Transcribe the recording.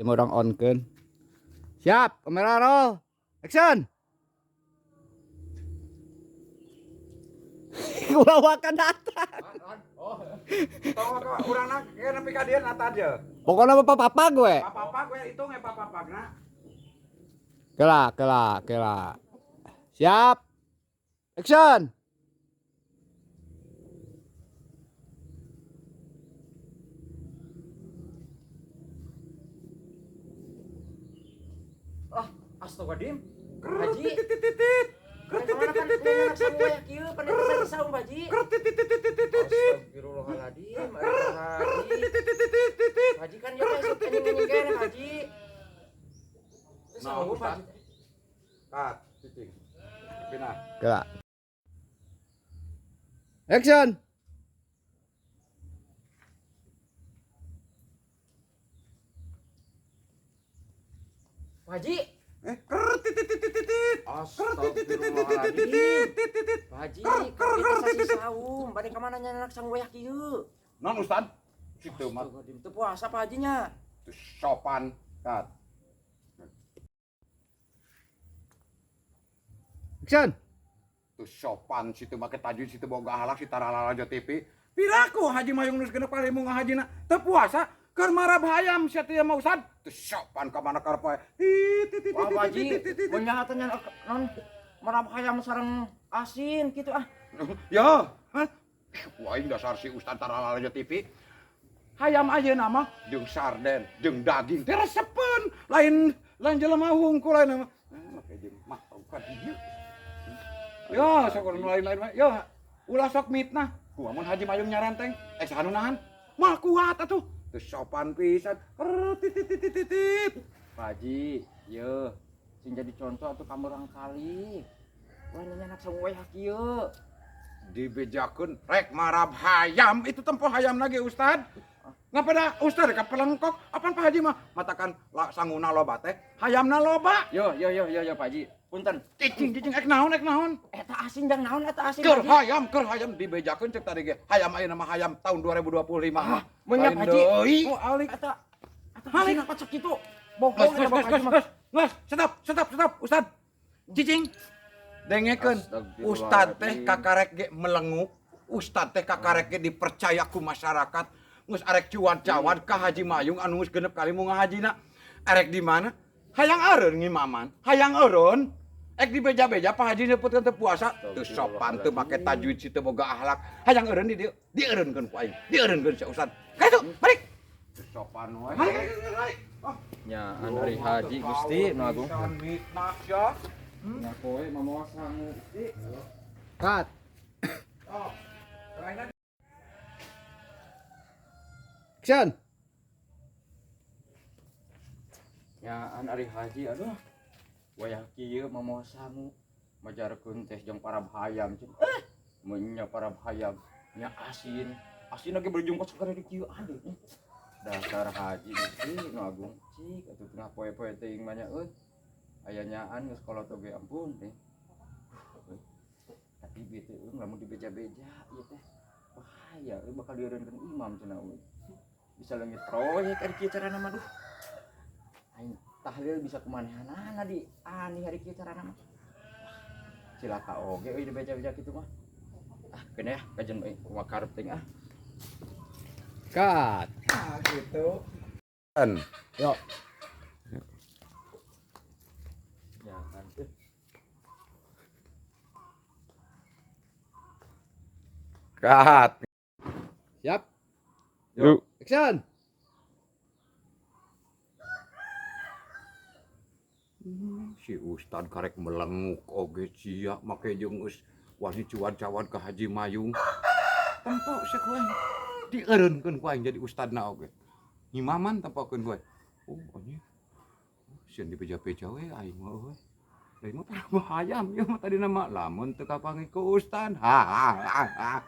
Ieu urang on-keun. Siap, kamera roll. Action. Kulawakan datang. Oh. Tong urang na ke nepi ka dieu nata dia. Pokoknya apa-apa gue. Papa gue hitung ya papa na. Kela, kela, kela. Siap. Action. Ah, astagfirullahaladzim. Haji. Titit. Astagfirullahaladzim. Haji. Haji kan ya teh sok anjing kene Haji. Teu sanggup Haji. Kat, cicing. Pinah. Kela. Action. Haji. Eh, titit. Astagfirullahaladzim. Haji, kita saum, bade ka mana nya anak sang weah kieu? Non Ustad. Situ mah Astagfirullahaladzim, teu puasa Pak Hajinya. teu sopan. Kat. Action. Teu sopan situ make tajwid situ boga ahlak si taralala TV. Piraku Haji Mayung nu genep kali mu ngahajina teu puasa keur marab hayam sia teh mah Ustad. Teu sopan ka mana karep titit. Wah, Pak Haji, menyahatan nya non marab hayam sareng asin kitu ah. Ya, hah? Wah, ini dasar si Ustad taralala TV. Hayam ayeuna mah jeung sarden, jeung daging teh resepeun, lain lain jelema hungkul lain mah. Make jeung mah ka dieu. Ya, sok nu lain-lain mah. Ya, ulah sok mitnah. Kumaha mun Haji Mayung nyarenteng, eh saha nu nahan? Mah kuat atuh. Teu sopan pisan. Titit. Pak Haji, ye, sing jadi contoh atuh ka kali. Wah, nya anak sang weah kieu. Dibejakeun rek marab hayam itu tempo hayam lagi Ustad. Ngapa da Ustad ka pelengkok apan Pak Haji mah matakan la, sanguna loba teh hayamna loba. Yo yo yo yo yo Pak Haji, punten. Cicing cicing ek naon ek naon. Eta asin jang naon eta asin. Keur hayam dibejakeun cek tadi ge. Hayam ayeuna mah hayam tahun 2025. Ah, menyap Lain Haji. deui. Oh, alik. Eta eta Halik. asin apa cek kitu? Geus Bohong geus eta Bapak geus Haji mah. geus geus stop stop stop Ustad. Cicing. Dengekeun Ustad teh kakarek ge melenguk, Ustad teh kakarek ge dipercaya ku masyarakat. Geus arek cuan-cawan ka Haji Mayung anu geus genep kali mu ngahajina. Arek di mana? Hayang eureun ngimaman, hayang eureun. Ek dibeja-beja Pak Haji nyebutkeun teu puasa, teu sopan teu make tajwid si teu boga akhlak. Hayang eureun di dieu, dieureunkeun ku aing, dieureunkeun si Ustad. Ka itu, balik. Teu sopan wae. Balik, balik, balik. Oh. Nya ari Haji Gusti nu agung. Mitnah sia. Nya poe mamawa sangu Gusti. Cut. Oh. Lainnya Action. Nya ari Haji aduh. Wayah kieu mamawa sangu. Majarkeun teh jeung parab hayam cen. Eh, menya parab hayam nya asin. Asin lagi berjungkot segala di kieu aduh. Dasar Haji Gusti nu agung cik atuh tengah poe-poe teuing mah nya euy. Aya nyaan geus kolot oge ampun teh. Tapi bieu teh euy lamun dibeja-beja ieu teh bahaya euy bakal dieureunkeun imam cenah euy. Bisa leungit proyek ari kieu carana mah duh. Aing tahlil bisa kumanehanana di ani hari kieu carana mah. Wah, cilaka oge euy dibeja-beja kitu mah. Ah, keun ya kajen euy kumaha karep teuing ah. Cut. Ah, gitu. Yuk. Ya kan. Kat. Siap. Yuk. Action. Si Ustad karek melenguk oge sia make jeung geus wani cuan-cawan ka Haji Mayung. Tempo sia ku aing. Dieureunkeun ku aing jadi ustadna oge. Ngimaman tempokeun ku aing. Oh, anjing. Sieun dibeja-beja we aing mah euy. Lain mah parah hayam ieu mah tadi nama lamun teu kapanggih ku ustad. Ha ha ha ha.